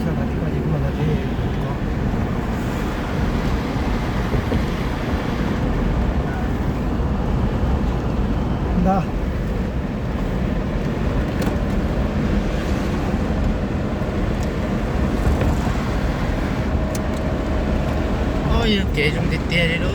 Xyov tib ko ces kuv los txog tsev ko. Ntag. Yog kev zoo tiag tiag li lauj.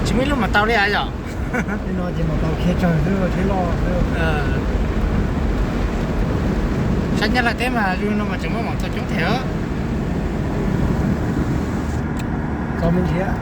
Tsis muaj ib lub mas tau li yom. Li no ces mam tau khiav tsawg xwb, thiab loj xwb. Sab Nyab Laj teb mas zoo no mas tseem muaj mam tau coob thiab. Txo me nrhiav.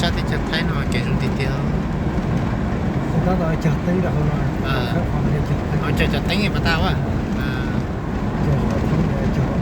Sab teb chaws Thaib no kev zoo tiag tiag. Tab tom cog teeb rau hauv no. Cog cov teeb pas tag a. Cog cov teeb, cog